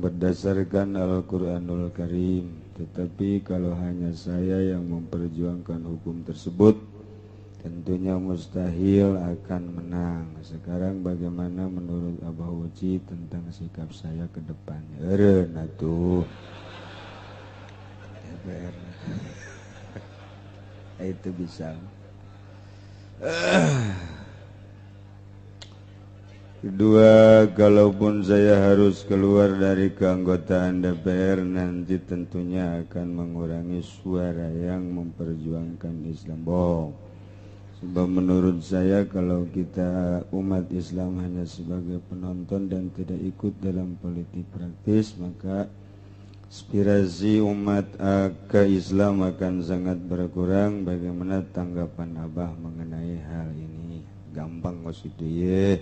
Yang berdasarkan Al-Quranul Karim. Tetapi kalau hanya saya yang memperjuangkan hukum tersebut, tentunya mustahil akan menang. Sekarang bagaimana menurut Abah Uci tentang sikap saya ke depannya? Eureun atuh. DPR. Itu bisa. Kedua, kalaupun saya harus keluar dari keanggotaan DPR, nanti tentunya akan mengurangi suara yang memperjuangkan Islam. Bohong. Sebab menurut saya kalau kita umat Islam hanya sebagai penonton dan tidak ikut dalam politik praktis, maka aspirasi umat ke Islam akan sangat berkurang. Bagaimana tanggapan Abah mengenai hal ini? Gampang kok itu ye.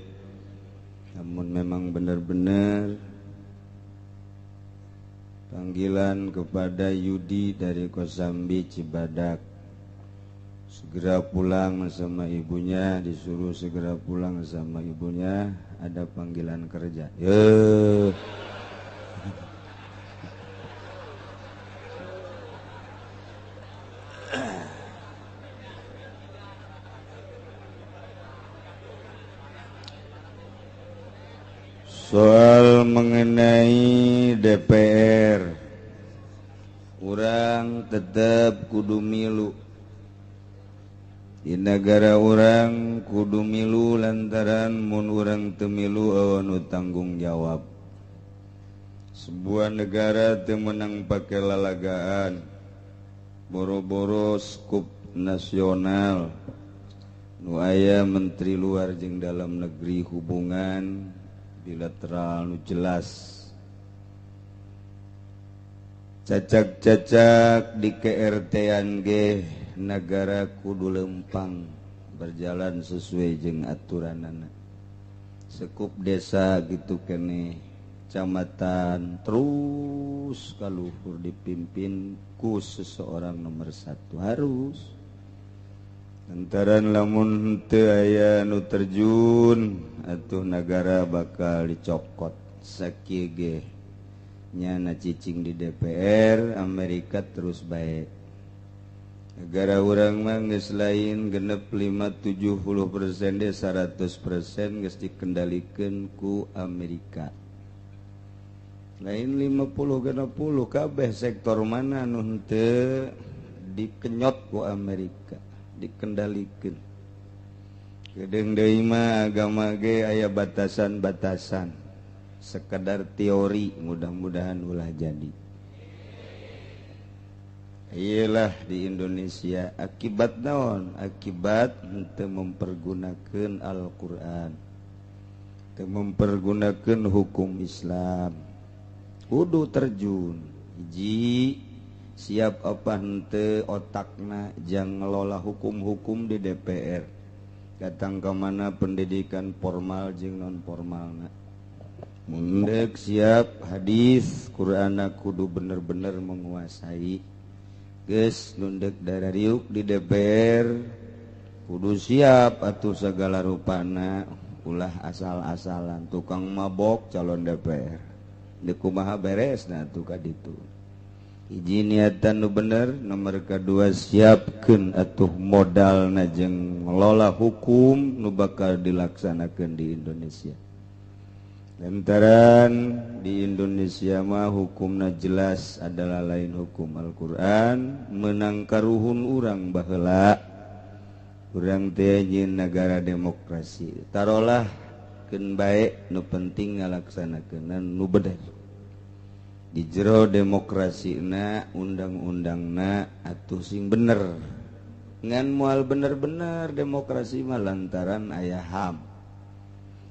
Namun memang benar-benar panggilan kepada Yudi dari Kosambi Cibadak, segera pulang sama ibunya, disuruh segera pulang sama ibunya, ada panggilan kerja. Ye. Soal mengenai DPR, urang tetap kudu milu. Di negara urang kudu milu lantaran mun urang teu milu euweuh nu tanggung jawab. Sebuah negara teu meunang pake lalagaan, boro-boro skup nasional nu aya menteri luar jeung dalam negeri, hubungan bilateral nu jelas. Cacak-cacak di KRT-an ge negara kudu lempang berjalan sesuai jeung aturanana. Sekup desa gitu kene, camatan terus kaluhur dipimpin ku seseorang nomor satu harus. Lantaran lamun teu aya nu terjun atuh negara bakal dicokot. Sakieu ge nyana cicing di DPR Amerika terus bae. Negara urang mah geus lain genep 5-70% deh 100% geus dikendalikeun ku Amerika. Lain 50-60 kabeh sektor mana nu henteu dikenyot ku Amerika, dikendalikan. Gedeng deui mah agama ge aya batasan-batasan, sekedar teori, mudah-mudahan ulah jadi. Iyalah di Indonesia akibat naon? Akibat henteu mempergunakeun Al-Qur'an, henteu mempergunakeun hukum Islam. Kudu terjun. Hiji, siap apa henteu otakna jang ngelola hukum-hukum di DPR. Datang ke mana pendidikan formal jeung non formalna. Mundek siap hadis Qur'ana kudu bener-bener menguasai. Geus nundek darariuk di DPR kudu siap atuh segala rupana, ulah asal-asalan tukang mabok calon DPR. Deuk kumaha beresna atuh ka ditu. Hiji niatan nu bener, nomor kedua siapkeun atuh modalna jeung ngelola hukum nu bakal dilaksanakeun di Indonesia. Lantaran di Indonesia mah hukumna jelas adalah lain hukum Al-Qur'an, menang karuhun urang baheula. Urang teh nyieun negara demokrasi. Tarolah keun bae nu penting ngalaksanakeunna nu bener. Di jero demokrasina undang-undangna atuh sing bener. Ngan moal bener-bener demokrasi mah lantaran aya HAM.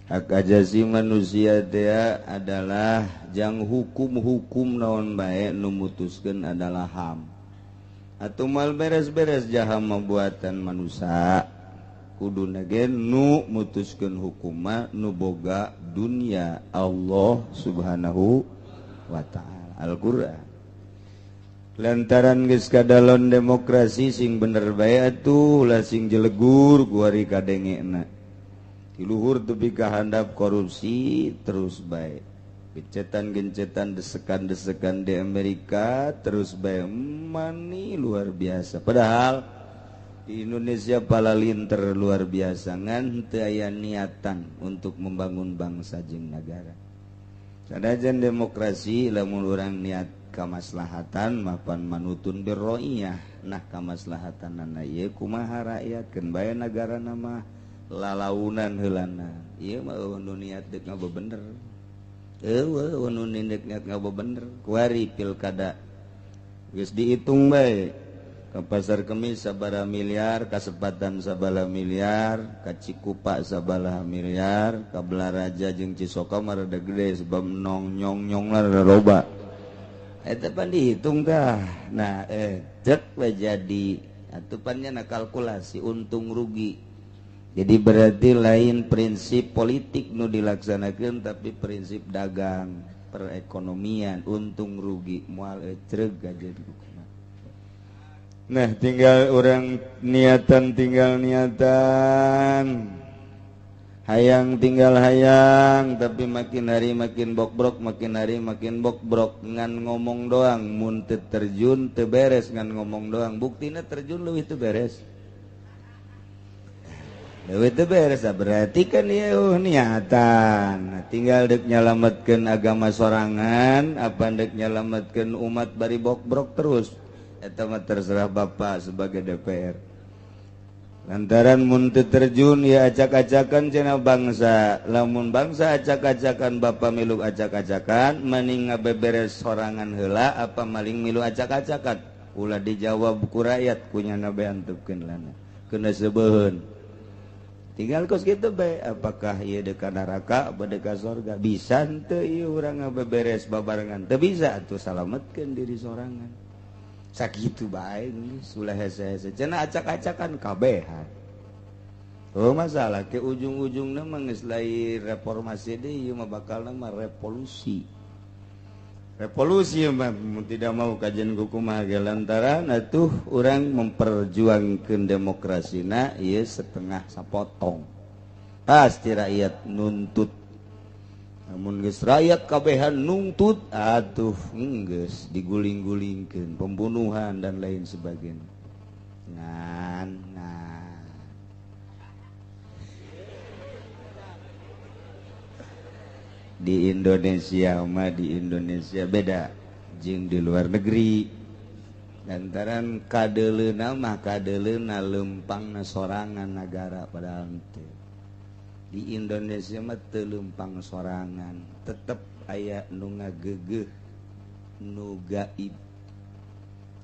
Hak ajasi manusia teh adalah jang hukum-hukum naon bae nu mutuskeun adalah HAM. Atuh moal beres-beres jaha buatan manusia. Kuduna ge nu mutuskeun hukum mah nu boga dunia Allah Subhanahu wa ta'ala Al-Qur'an. Lantaran geus kadalon demokrasi sing bener bae atuh ulah sing jelegur kuari kadengena. Di luhur tepi ka handap korupsi terus bae. Gencetan-gencetan, desekan-desekan di Amerika terus bae mani luar biasa. Padahal di Indonesia palalinter luar biasa, ngan teu aya niatan untuk membangun bangsa jeung negara. Sanajan demokrasi, lamun urang niat kamaslahatan mapan manutun birroiyah. Nah, kamaslahatanana ieu kumaha rakyat, keun bae negara mah lalaunan heulana. Ieu mah euweuh nu niat deuk ngabebener. Euweuh nu niat ngabebener. Kuari pilkada geus dihitung bae. Ka Pasar Kemis sabaraha miliar, ka Sepatan sabaraha miliar, ka Cikupa sabaraha miliar, ka Balaraja jeung Cisoka mah rada gede sebab nong nyong nyong lah rada loba. Eta pan dihitung tah. Nah, cek we jadi atuh pan nya kalkulasi untung rugi. Jadi berarti lain prinsip politik nu dilaksanakeun, tapi prinsip dagang, perekonomian, untung rugi moal ecreg aja. Nah, tinggal orang niatan, tinggal niatan, hayang tinggal hayang, tapi makin hari makin bokbrok, makin hari makin bokbrok. Ngan ngomong doang, mun teu terjun teu beres, ngan ngomong doang. Buktina terjun leuwih teu beres. Leuwih teu beres, berarti kan ieu niatan. Nah, tinggal deuk nyalametkeun agama sorangan, apa deuk nyalametkeun umat bari bokbrok terus. Eta mah terserah Bapak sebagai DPR. Lantaran mun teu terjun ya acak-acakan cenah bangsa. Lamun bangsa acak-acakan, Bapak milu acak-acakan, mending ngabeberes sorangan heula apa maling milu acak-acakan. Ulah dijawab ku rakyat, kunyana bae antepkeun lana. Kena sebeuheun. Tinggal kos kitu bae, apakah ieu deuk ka neraka apa deuk ka sorga? Bisa henteu ieu urang ngabeberes babarengan? Teu bisa atuh salametkeun diri sorangan. Sakitu bae geus ulah hese-hese cenah acak-acakan kabehan. Oh masalah ke ujung-ujungna mah geus lain reformasi deui, ieu mah bakalna mah revolusi. Revolusi mah tidak mau kajian kumaha ge, lantaran atuh urang memperjuangkeun demokrasina ieu setengah sapotong. Pasti rakyat nuntut. Namun geus rakyat kabehan nuntut, atuh geus diguling-gulingkeun, pembunuhan dan lain sebagainya. Ngan nah. Di Indonesia mah, di Indonesia beda jeung di luar negeri. Lantaran kadeuleuna mah kadeuleuna lempangna sorangan nagara, padahal teu. Di Indonesia mah teu lempang sorangan, tetep aya nu ngagegeuh, nu gaib.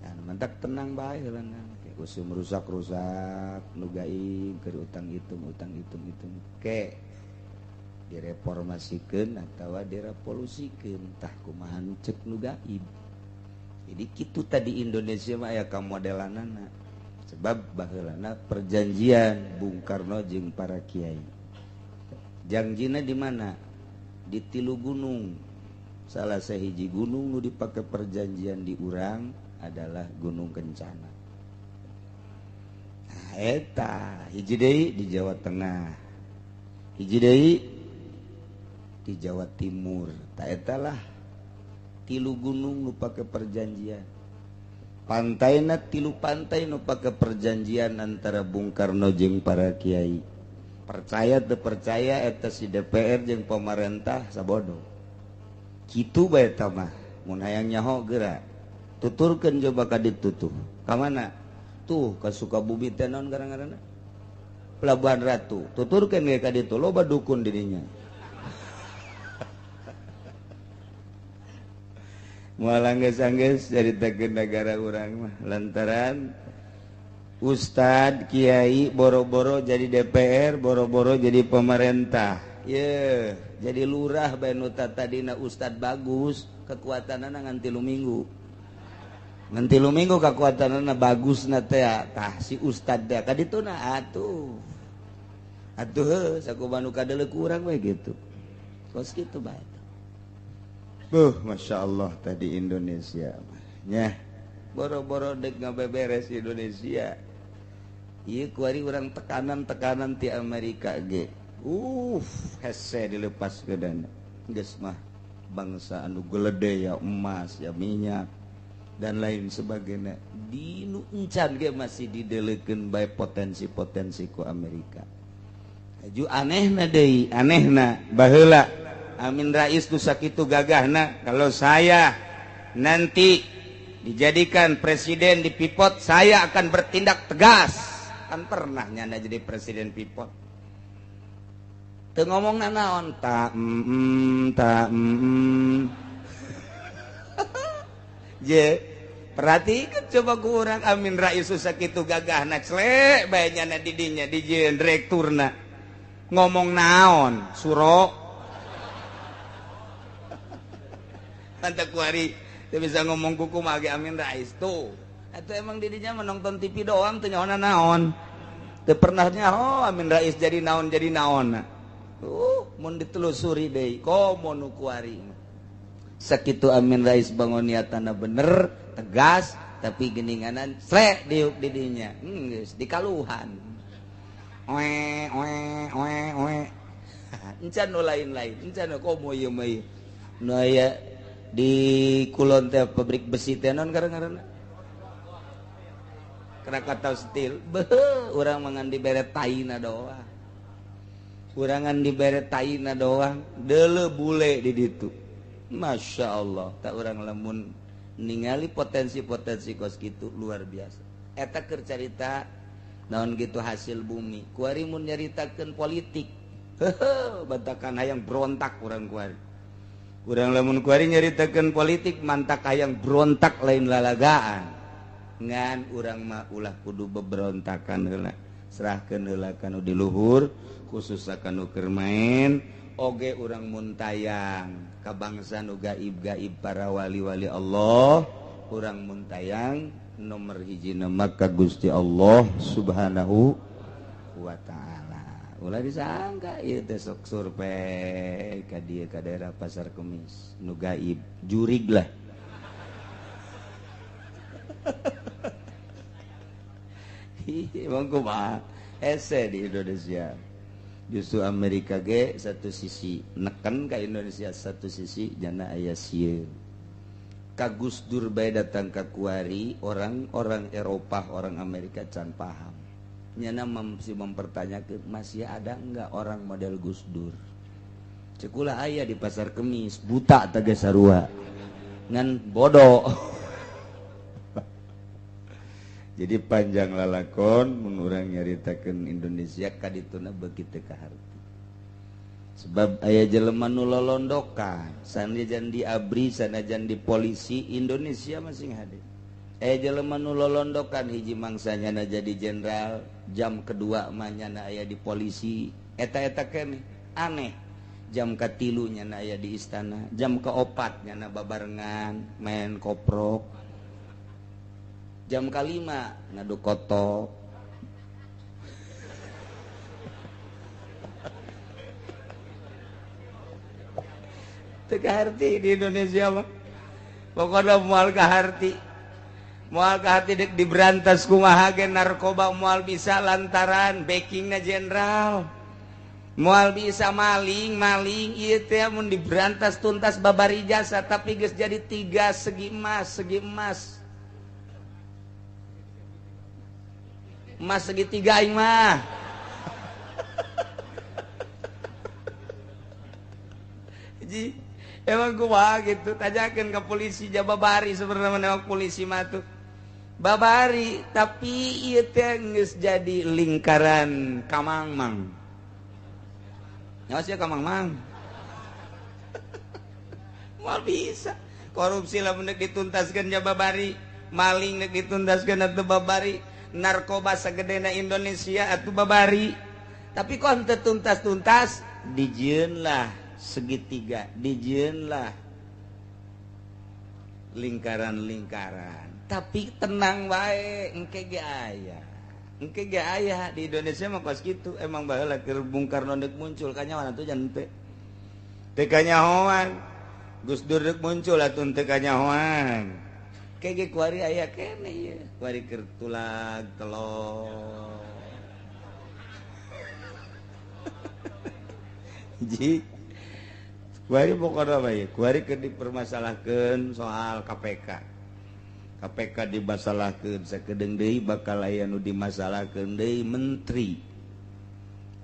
Nah, mantak tenang bae heulana. Usum rusak-rusak nu gaib keur utang hitung, utang hitung hitung ke direformasikeun atawa direvolusikeun tah kumaha nu cek nu gaib. Jadi kitu tadi Indonesia mah aya kamodelanana. Sebab baheulana perjanjian Bung Karno jeung para kiai. Jangjina di mana? Di tilu gunung. Salah sahiji gunung nu dipake perjanjian di urang adalah Gunung Kencana. Nah, eta hiji deui di Jawa Tengah. Hiji deui di Jawa Timur. Ta eta lah tilu gunung nu pake perjanjian. Pantaina tilu pantai nu pake perjanjian antara Bung Karno jeung para kiai. Percaya teu percaya eta si DPR jeung pemerintah sabodo. Kitu bae eta mah, mun hayang nyaho geura. Tuturkeun coba ka ditu tuh. Ka mana? Tuh ka Sukabumi teh naon ngaranna? Pelabuhan Ratu. Tuturkeun ge ka ditu, loba dukun di dinya. Moal anggeus-anggeus caritakeun nagara urang mah lantaran Ustad, Kiai, boro-boro jadi DPR, boro-boro jadi pemerintah. Ye, jadi lurah bae nu tadina ustad bagus, kekuatanana ngan 3 minggu. Ngan 3 minggu kekuatanana bagusna teh tah si ustad teh ka dituna atuh. Atuh heuh sakumaha nu kadeuleu ku urang we gitu. Kos kitu bae. Buh, Masya Allah tadi Indonesia nya. Boro-boro dek ngabeberes Indonesia. Ieu kuari urang tekanan-tekanan ti Amerika ge. Hese dilepas ke dana. Geus mah. Bangsa anu gelede ya emas ya minyak dan lain sebagainya. Di nu encan ge masih didelekeun bae potensi-potensi ku Amerika. Aju anehna deui, anehna baheula Amin Rais nu sakitu gagahna, kalau saya nanti dijadikan presiden di Pipot, saya akan bertindak tegas. Kan pernah nyana jadi presiden Pipot. Teu ngomong naon ta ta. Je, perhatikan coba kurang Amin Rais sakitu gagahna clek bae nyana di dinya dijieun direkturna. Ngomong naon suro. Tante kuari teu bisa ngomong kuku mah ge Amin Rais tuh. Atau emang didinya menonton TV doang teu nyaho naon. Teu pernah nyaho Amin Rais jadi naon jadi naon. Mun ditelusuri deui komo nu kuari. Sakitu Amin Rais bangun niatana bener, tegas, tapi geninganan slek diuk didinya. Geus dikaluhan. Oe oe oe oe. Encan nu lain-lain, encan komo ieu mah ieu. Nu aya di kulon teh pabrik besi teh naon ngaranna? Krakatau Steel. Beuh, urang mangan dibere taina doang. Kurangan dibere taina doang, deuleu bule di ditu. Masya Allah, tak urang lamun ningali potensi-potensi kos kitu luar biasa. Eta keur carita naon gitu hasil bumi. Kuari mun nyaritakeun politik. Heuheuh, batakan hayang berontak urang kuari. Urang lamun kuari nyaritakeun politik mantak hayang berontak lain lalagaan. Ngan urang mah ulah kudu beberontakan heula. Serahkeun heula ka nu di luhur, khususna ka nu keur main. Oge urang muntayang ka bangsa nu gaib-gaib para wali-wali Allah, urang muntayang nomor hiji nama ka Gusti Allah Subhanahu wa taala. Ulah disangka ieu teh sok survei ka dieu ka daerah Pasar Kemis nu gaib, jurig lah. Emang kumaha hese di Indonesia. Justru Amerika ge satu sisi neken ka Indonesia, satu sisi jana aya sieun. Ka Gus Dur bae datang ka kuari, orang-orang Eropa, orang Amerika can paham. Nyana masih mempertanyakan masih ada enggak orang model Gus Dur. Cekulah aya di Pasar Kemis, buta teh sarua. Ngan bodoh. Jadi panjang lalakon mun urang nyaritakeun Indonesia kadituna beuki teu kaharti. Sebab aya jelema nu lolondokan, sanajan di ABRI, sanajan di polisi Indonesia masing hade. Aya jelema nu lolondokan hiji mangsanya na jadi jenderal, jam kedua mah nyana aya di polisi, eta-eta keneh aneh. Jam katilu nyana aya di istana, jam keopat nyana babarengan main koprok. Jam kelima ngadu kotok. Teu kaharti di Indonesia mah. Pokona moal kaharti. Moal kaharti dek diberantas kumaha ge narkoba moal bisa lantaran backingna jenderal. Moal bisa maling-maling ieu teh mun diberantas tuntas babari jasa tapi geus jadi tiga segi emas, segi emas. Emas segitiga aing mah. Ji, emang kumaha gitu, tanyakeun ka polisi jababari sebenarnya memang polisi mah tuh. Babari, tapi ieu teh geus jadi lingkaran kamangmang. Nyawa sia kamangmang. Moal bisa. Korupsi lamun deuk dituntaskeun jababari, maling deuk dituntaskeun atuh babari. Narkoba sagedena Indonesia atuh babari. Tapi kok henteu tuntas-tuntas dijieunlah segitiga, dijieunlah lingkaran-lingkaran. Tapi tenang wae, engke ge aya. Engke ge aya di Indonesia mah kos kitu. Emang baheula keur Bung Karno deuk muncul kanyahoan atuh jan teu. Teu kanyahoan. Gus Dur deuk muncul atuh teu kanyahoan. Kege kuari aya kene ieu, kuari keur tulag telor. Ji Kuari pokokna bae, kuari keur dipermasalahkeun soal KPK. KPK dimasalahkeun sakedeung deui bakal aya nu dimasalahkeun deui menteri.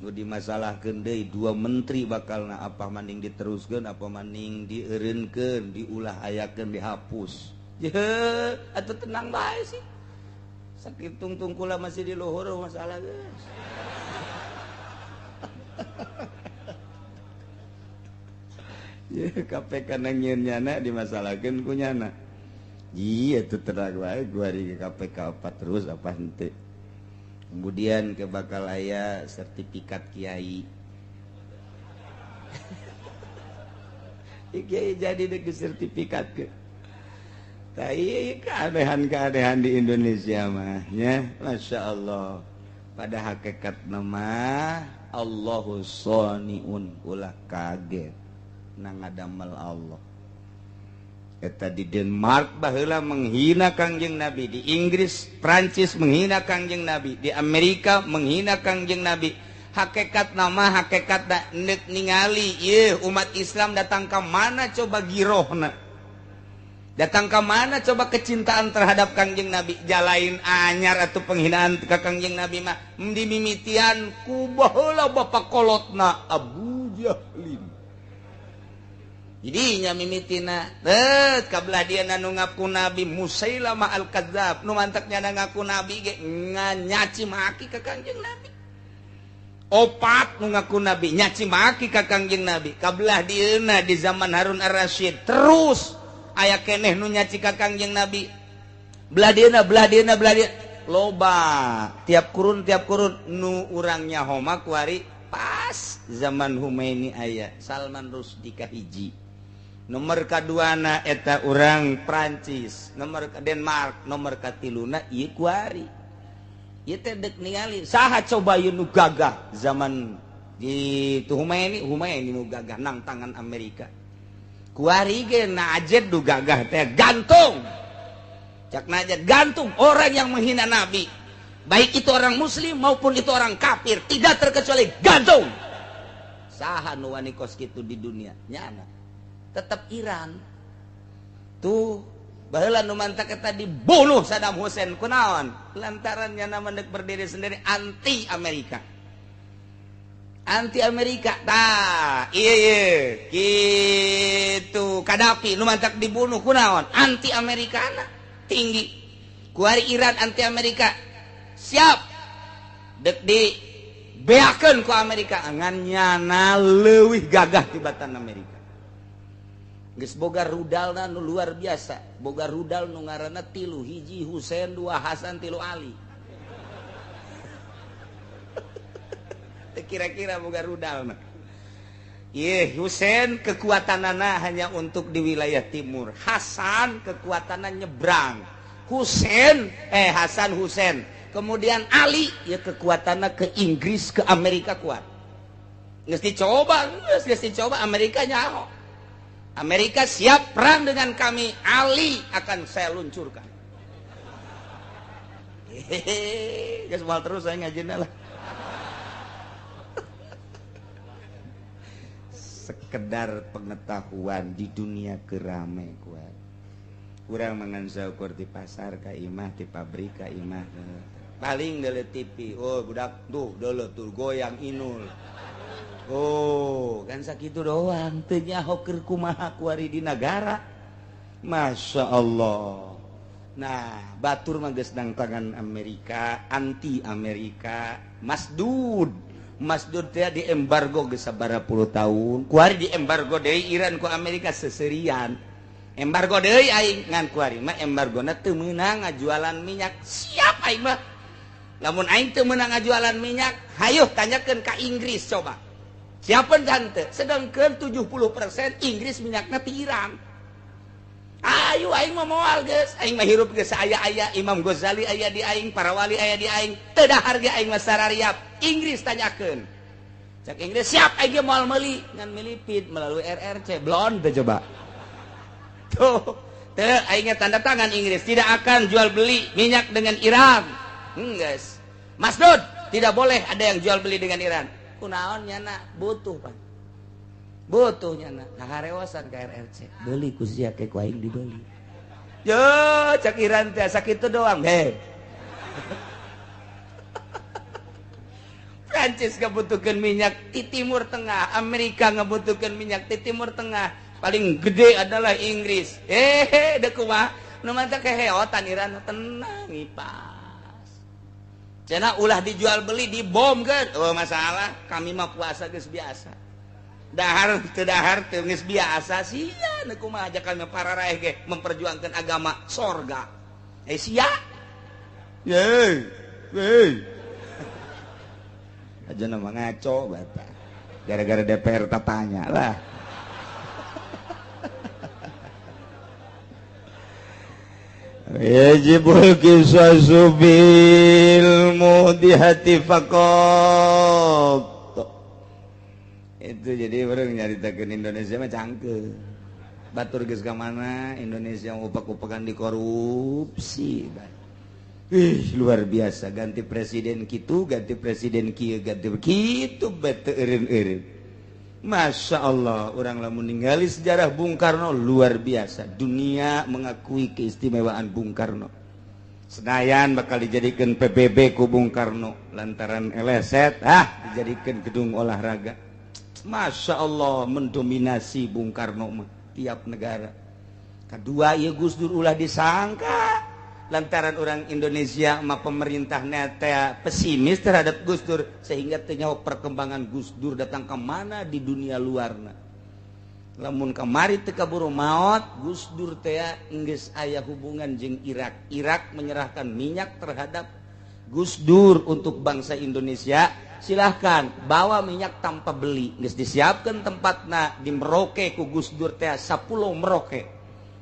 Nu dimasalahkeun deui dua menteri bakalna apa maning diteruskeun apa maning dieureunkeun, diulah hayakeun, dihapus. Yeuh, atuh tenang bae sih. Sakit tungtung kula masih di luhur masalah geus. Ya KPK nang nyieun nyana dimasalahkeun ku nyana. Iya tuh terang wae gua di KPK apa terus apa henteu. Kemudian ke bakal aya sertifikat kiai. Kiai jadi dek sertifikat ke. Keanehan-keanehan di Indonesia mah nya, Masya Allah. Pada hakikat nama Allahu shoniun, ulah kaget nang ngadamel Allah. Eta di Denmark baheula menghina Kangjeng Nabi, di Inggris, Prancis menghina Kangjeng Nabi, di Amerika menghina Kangjeng Nabi. Hakikat nama hakikat da neuk ningali ieu umat Islam datang ka mana coba girohna. Datang ke mana coba kecintaan terhadap Kangjeng Nabi, jalain anyar atau penghinaan ke Kangjeng Nabi mah dimimitian ku baheula bapak kolotna Abu Jahlin. Jadi nya mimitina teu kabelah dia nu ngaku Nabi Musailamah al-Kadzab nu mantaknya ngaku Nabi ge nyaci maki ka Kangjeng Nabi. Opat nu ngaku Nabi nyaci maki ka Kangjeng Nabi. Kabelah dieuna di zaman Harun Ar-Rasyid terus aya keneh nu nyaci ka Kangjeng Nabi. Belah dieuna belah dieuna belah dieuna loba tiap kurun nu urang nyaho mah kuari pas zaman Humaini aya Salman Rushdie kahiji. Nomor kaduana eta urang Prancis, nomor ka Denmark, nomor katiluna ieu kuari. Ieu teh deuk ningali saha coba ieu nu gagah zaman di tu Humaini, Humaini nu gagah nang tangan Amerika. Kuari ge najet du gagah teh gantung. Cak najet gantung orang yang menghina Nabi. Baik itu orang muslim maupun itu orang kafir, tidak terkecuali gantung. Saha nu wani kos kitu di dunia? Nyana. Tetap Iran. Tuh baheula nu mantak eta dibunuh Saddam Hussein kunaon? Lantaran nyana mendek berdiri sendiri anti Amerika. Anti Amerika tah iya iya gitu Kadafi nu mantak dibunuh kunaon? Anti Amerikana tinggi. Kuari Iran anti Amerika siap dek di beakeun ku Amerika ngan nyana leuwih gagah tibatan Amerika. Geus boga rudalna nu luar biasa, boga rudal nu ngaranna 3, 1 Husain, 2 Hasan, 3 Ali. Kira-kira boga rudalna. Ye, Husain kekuatanana hanya untuk di wilayah timur. Hasan kekuatanna nyebrang. Husain Hasan Husain. Kemudian Ali ya kekuatanna ke Inggris, ke Amerika kuat. Geus dicoba, geus dicoba Amerika nyaho. Amerika siap perang dengan kami, Ali akan saya luncurkan. Hehehe, geus moal terus saya ngajina lah. Sekedar pengetahuan di dunia kerame kuat. Kurang mangan saukur di pasar ka imah, di pabrik ka imah. Paling deuleu TV, oh budak tuh deuleu tuh goyang inul. Oh, kan sakitu doang teu nyaho keur kumaha kuari di nagara. Masya Allah. Nah, batur mah geus nang tangan Amerika, anti Amerika, Masdud. Masdud teh di embargo geus sabaraha puluh tahun. Kuari di embargo deui Iran ku Amerika seserian. Embargo deui aing ngan kuari mah embargona teu meunang ngajualan minyak. Siap aing mah. Lamun aing teu meunang ngajualan minyak, hayuh tanyakeun ka Inggris coba. Siapa tante? Sedangkan 70% Inggris minyakna ti Iran. Ayo aing mah moal geus, aing mah hirup geus aya-aya Imam Ghazali aya di aing, para wali aya di aing, teu dahar ge aing mah sarariap. Inggris tanyakeun. Cak Inggris siap aing ge moal meuli ngan melipit melalui RRC blon teh coba. Tuh, teu aing tanda tangan Inggris tidak akan jual beli minyak dengan Iran. Geus. Masdud, tidak boleh ada yang jual beli dengan Iran. Kunaon nyana butuh pan. Butuhnya na kaharewasan ka RRC. Beli ku sia ke ku aing dibeli. Yo cak Iran teh sakitu doang heh. Prancis ngebutuhkeun minyak di Timur Tengah, Amerika ngebutuhkeun minyak di Timur Tengah. Paling gede adalah Inggris. Hehe, deuk kumaha? Nu mantap keheotan Iran tenang ipas. Cenah ulah dijual beli dibom kan? Oh masalah, kami mah puasa geus biasa. Dahar teu dahar teu geus biasa sia nu kumaha aja kami para raeh ge memperjuangkan agama sorga. Eh sia. Ye, hey. Aja nama ngaco bata. Gara-gara DPR tanya lah. Yajibul qisasu bil mudihati faqat. Itu jadi orang nyaritakeun Indonesia mah cangkeul. Batur geus ka mana Indonesia upak-upakan dikorupsi. Ih, luar biasa ganti presiden kitu, ganti presiden kieu, ganti kitu bete eureun-eureun. Masya Allah, orang lamun ningali sejarah Bung Karno luar biasa. Dunia mengakui keistimewaan Bung Karno. Senayan bakal dijadikan PBB ku Bung Karno lantaran eleset, dijadikan gedung olahraga. Masya Allah mendominasi Bung Karno mah tiap negara. Kedua ieu Gus Dur ulah disangka lantaran orang Indonesia mah pemerintahnya teh pesimis terhadap Gus Dur sehingga teu nyaho perkembangan Gus Dur datang ke mana di dunia luarna. Lamun kamari teu kaburu maot Gus Dur teh geus aya hubungan jeung Irak. Irak menyerahkan minyak terhadap Gus Dur untuk bangsa Indonesia. Silahkan bawa minyak tanpa beli. Geus disiapkeun tempatna di Merauke ku Gus Dur teh 10 Merauke.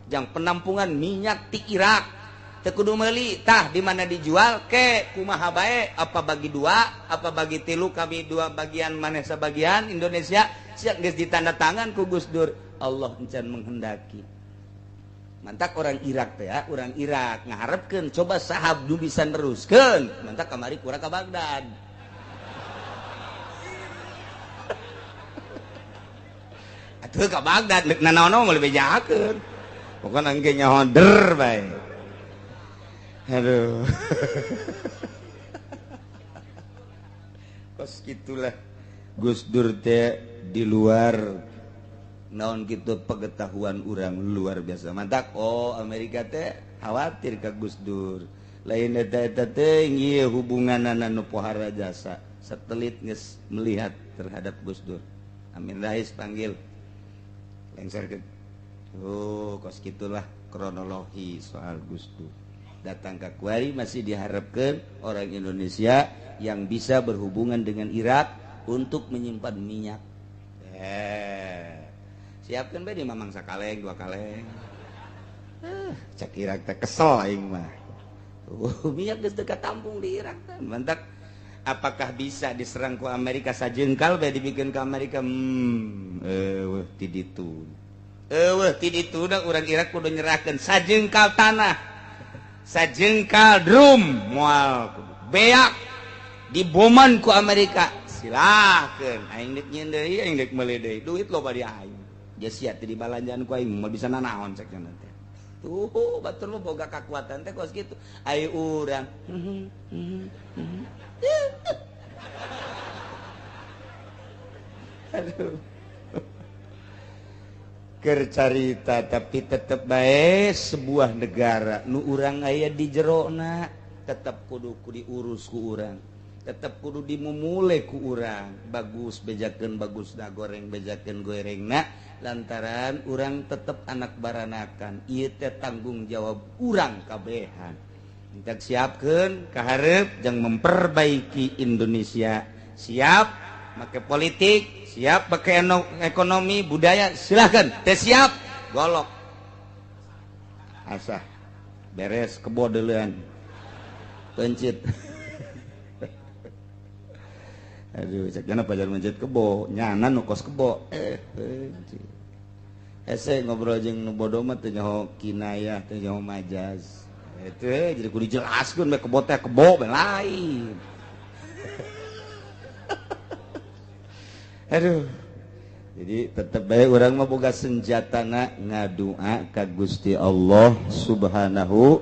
Jang penampungan minyak ti Irak. Teu kudu meuli tah di mana dijual ke kumaha bae apa bagi dua apa bagi tilu kami dua bagian maneh sabagian Indonesia siap geus ditanda tangan ku Gus Dur. Allah encan menghendaki. Mantak orang Irak teh ya, orang Irak ngaharepkeun coba sahab nu bisa neruskeun. Mantak kamari kurang ka Baghdad. Atuh ka Baghdad leuk nanaon moal bejakeun. Pokona engke nyaho der bae. Aduh. Kos gitulah Gus Dur teh di luar naon gitu pengetahuan urang luar biasa. Mantak oh Amerika teh khawatir ka Gus Dur. Lain eta eta teh ieu hubunganana nu pohara jasa. Satelit geus melihat terhadap Gus Dur. Amin Rais panggil. Lengserkeun. Oh, kos gitulah kronologi soal Gus Dur. Datang ke Kuari masih diharapkan orang Indonesia yang bisa berhubungan dengan Irak untuk menyimpan minyak. Siapkan bae di mamang sakaleng dua kaleng. Cak Irak teh kesel aing mah. Minyak geus teu katampung di Irak teh. Mantak apakah bisa diserang ku Amerika sajengkal bae dibikin ke Amerika? Eueuh ti ditu. Eueuh ti ditu da urang Irak kudu nyerahkeun sajengkal tanah. Sajengkal drum moal beak diboman ku Amerika silahkeun aing deuk nyeun deui aing deuk meuli deui duit loba di aing geus sia teh dibalanjaan ku aing moal bisa nanaon cek cenah teh tuh batur mah boga kakuatan teh kos kitu aing urang aduh kercarita tapi tetep bae sebuah negara nu urang aya di jerona tetep kudu diurus ku urang tetep kudu dimumule ku urang bagus bejakeun bagus da goreng bejakeun gorengna lantaran urang tetep anak baranakan ieu teh tanggung jawab urang kabehan minta siapkeun ka hareup jang memperbaiki Indonesia siap make politik siap pakai ekonomi budaya silahkan teh siap golok asah beres kebodelan pencit aduh cek jana pajar mencit kebo nyana nu kos kebo hese ngobrol jeung nu bodoh mah teu nyaho kinayah teu nyaho majaz itu jadi kudu dijelaskeun bae kebo teh kebo bae lain. Aduh. Jadi tetep bae urang mah boga senjatana ngadua ka Gusti Allah Subhanahu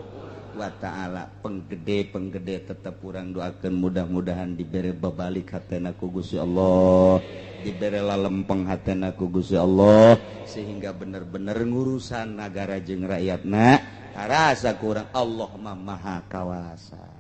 wa ta'ala. Penggede penggede tetep urang doakeun, mudah-mudahan dibere babalik hatena ku Gusti Allah, dibere lalempeng hatena ku Gusti Allah, sehingga bener-bener ngurusan nagara jeung rakyatna. Rasa kurang, Allah mah maha kawasa.